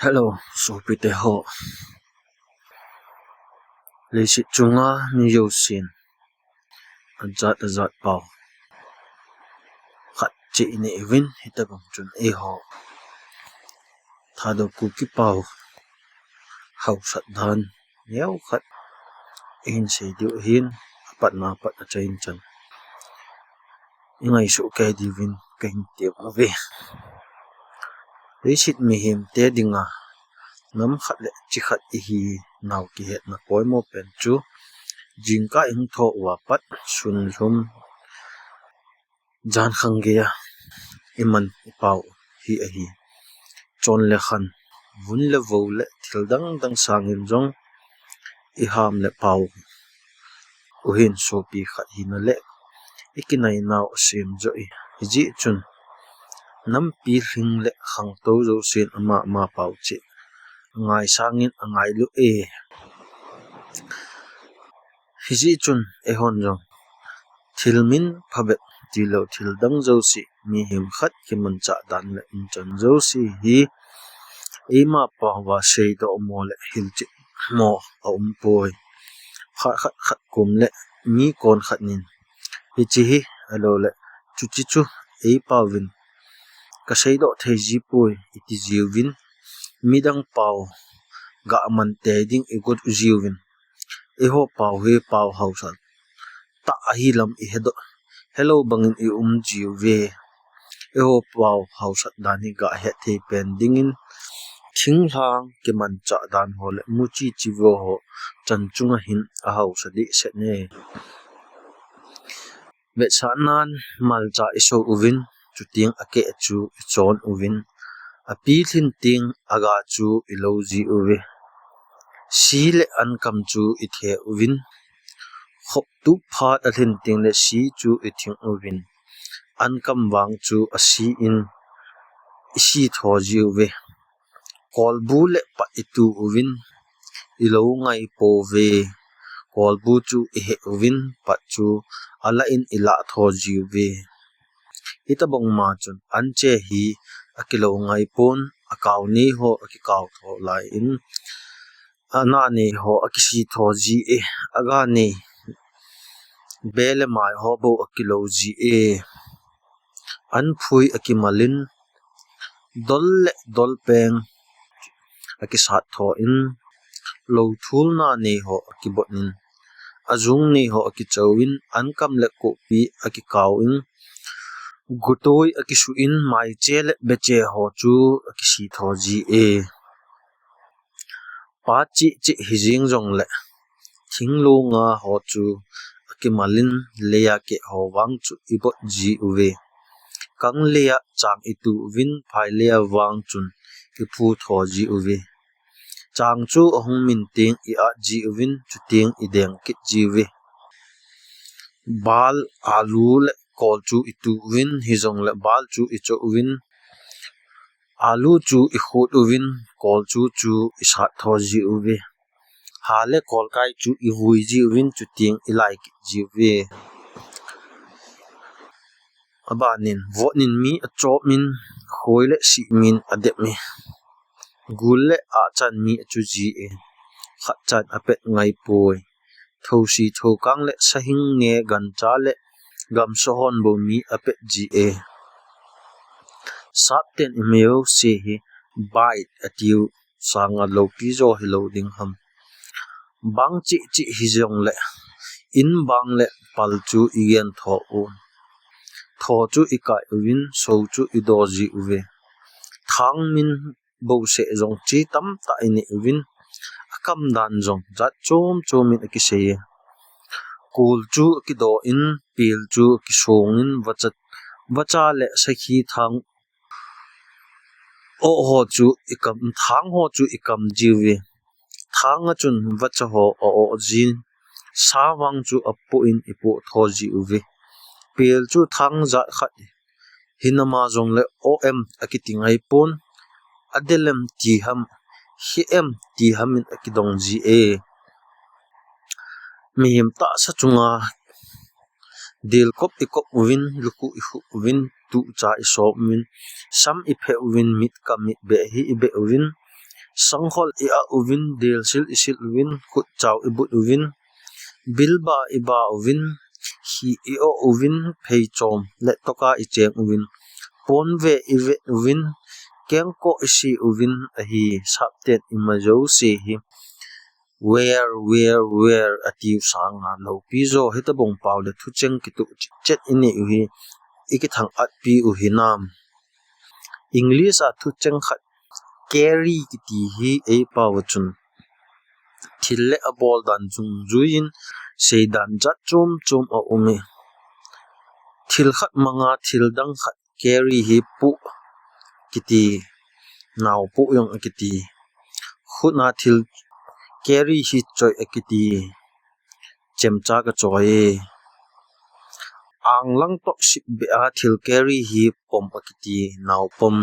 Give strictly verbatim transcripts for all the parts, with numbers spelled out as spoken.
Hello, sopite ho. Leiset chunga mi jousen ajat ajat pau khat cheh inei uvin, hitobang chun eiho Thadou Kuki pau hausat dan neokhat ihin sei diu ahin, apatna apat achaina chan ingaisuh kei diuvin kahin tem uve. Leiset mihemte dinga nam khat le chi khat ihinau kihetna poimo pen chu jingkah ihung thou uva pat sunlhum jankhang geiya iman ipau hi ahi. Chon le khan, vun le vo le thil dang dang sangin jong iham le pau uhin, sopi khat hina le ikinainau asem joh e. Hijeh chun nampi lhing le khangtou jousen ama ama pau cheh angai sangin angailu e. Hijeh chun eihon jong thil min phabep tilou thil dang jouse, mihem khat kimanchah dan le umchan jouse hi eima pau va seidoh mo le hilchet mo aumpoi. Khat khat khat kom le mi kon khat nin hiche hi, ahilou le chuche chu eipauvin kaseidoh thei jipoi iti jiuvin, midang pau gaman tei ding igot jiuvin, eiho pau hi pau hausat tah ahi lam ihedoh, helou bangin ium jiuve. Eiho pau hausat dan hi gahet thei pen dingin thinglhang kimanchah dan ho le muchi chivo ho chan chunga hin ahausa dehset e. Vetsahnan malcha iso uvin, chuteng akeh chu ichon uvin, api lhin teng aga chu ilo jiuve. Si le ankam chu ithe uvin, khop tup phat alhin teng le si chu ithing uvin, ankam vang chu asi in isi tho jiuve. Kolbu le pat itu uvin, ilo ngai pouve. Kolbu chu ihe uvin, pat chu alah in ilah tho jiuve. Hitobang ma chun anche hi akilo ngai pon, akao nei ho akikao tho lai in, ana nei ho akisi tho ji e, aga nei be le mai ho bou akilo ji e. Anphui akimal in, dol le dol peng akisat tho in, lou thulna nei ho akibot in, ajung nei ho akicho in, ankam le kopi akikao in, gutoi akisu in, maiche le beche ho chu akisi tho ji e. Pat cheh cheh hijeng jongle, thinglhang a ho chu akimal in, leiya keh ho vang chu ibot jiuve. Kang leiya chang itu uvin, phai leiya vang chun iphu tho jiuve. Chang chu ahung min teng i-at jiuvin, chuteng ideng kit jiuve. Bal, alu le kol chu itu uvin, hijongle bal chu icho uvin, alu chu ikhut uvin, kol chu chu isat tho jiuve. Ha le kolkai chu ivui jiuvin, chuteng ilai kit jiuve. Abanin, vot nin mi achop in, khoi le sih min adep e. Gul le achan mi achu ji e. Khat chan apet ngai poi. Thosi thokang le sahing nge gancha le gamsa hon bou mi apet ji e. Sapten imeo se hi bite atiu sanga loupi jo hilou ding ham. Bang cheh cheh hijongle, in bang le pal chu igen tho u. Tho chu ikai uvin, so chu ido jiuve. Thang min bouseh jong chi tamtah inei uvin, akam dan jong jat chom chom in akisei e. Kul chu akido in, pel chu akisong in, vacha, vacha le sakhi thang o ho chu ikam, thang ho chu ikam jiuve. Thang a chun vacha ho a-o jin, sa vang chu apoh in ipoh tho jiuve. Pel chu thang jat khat hinama jongle o em akiti ngai pon, adel em ti ham, hi em ti ham in akidong ji e. Mihem tahsa chunga delkop ikop uvin, lukhuh ikhuh uvin, tuhcha isop uvin, sam iphe uvin, mit kam mit beh hi ibeh uvin, Sanghol i-ah uvin, delsil isil uvin, khutchao ibut uvin, bilba iba uvin, hi i-oh uvin, pheichom le toka icheng uvin, ponve ivet uvin, kengkoh isi uvin, ahi sapten ima jouse hi. Where, where, where atiu sanga loupi jo hitabang pao le thucheng kituh chet inei u hi ikithang-atpi u hinam. English a thucheng khat carry kiti hi eipao a chun thil le abol dan jungjuiyin seidan jat chom chom aume. Thil khat manga thil dang khat carry hi puh kiti, naopuh jong akiti. Khutna thil carry hi choi akiti, chemcha kachoi e. Anglang toh sipbeh a thil carry hi pom akiti, naopom.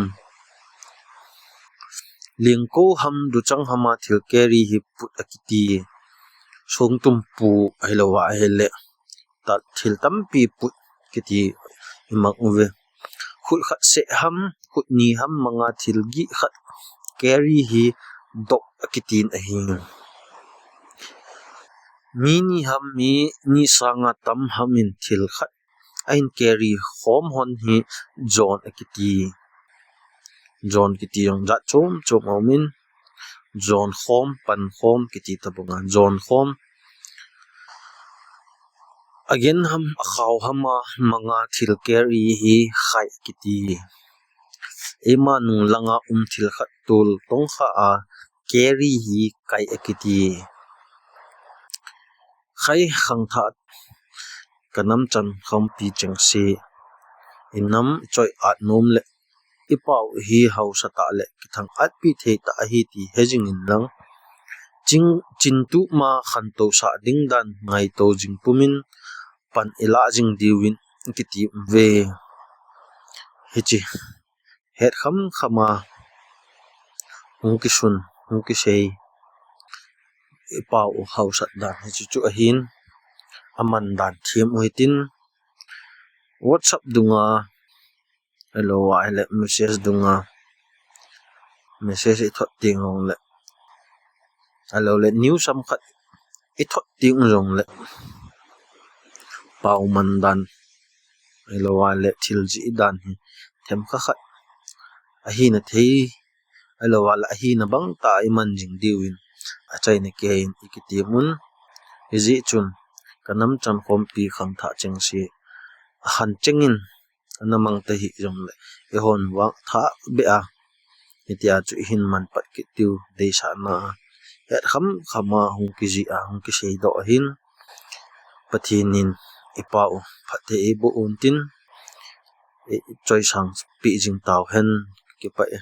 Lingko ham, duchang hama thil carry hi put akiti, songtumpu ahilouva ahile thil tampi put kiti imang uve. Khut khat seh ham, khut ni ham manga thil gih khat carry hi dok akitin ahi. Mi ni ham, mi ni sanga tam hamin thil khat ahin carry khom hon hi jon akiti. Jon kiti jong jat chom chom aumin, jon khom, pan khom kiti tabanga jon khom. Agen ham, akhao hama manga thil carry hi khai akiti. Eima nung langa um thil khat tol tongkha a carry hi kai akiti. Khai khangthah kanam chan khompi chengse, inam ichoi-at nom le ipao hi haosa tah le kithang-atpi thei tah ahi ti hejing inlang, chingtuhma khantousah ding dan ngaito jing pumin pan ilah jing diuvin kiti uve. Hiche het khamkhama hung kisun, hung kisei ipao u haosat dan hiche chu ahin, aman dan them u hitin, WhatsApp dunga, ahilouva ahile message dunga, message ithot teng jongle, ahiloule news ham khat ithot teng jongle, pao man dan, ahilouva le thil jih dan hi themkhat khat ahina thei, ahilouva le ahina bangtah a iman jing diuvin achaina keiyin ikitem un. Hijeh chun kanam chan khompi khangthah chengse, akhan chengin ana mang tahih jongle, eihon vang thah beh a hitia chu ihin manpat kit diu deisahna a, het khamkhama hung kijih a hung kiseidoh ahin, Pathen in ipao u phatthei eiboh untin, eichoisangpeh jing tauhen, kipah e.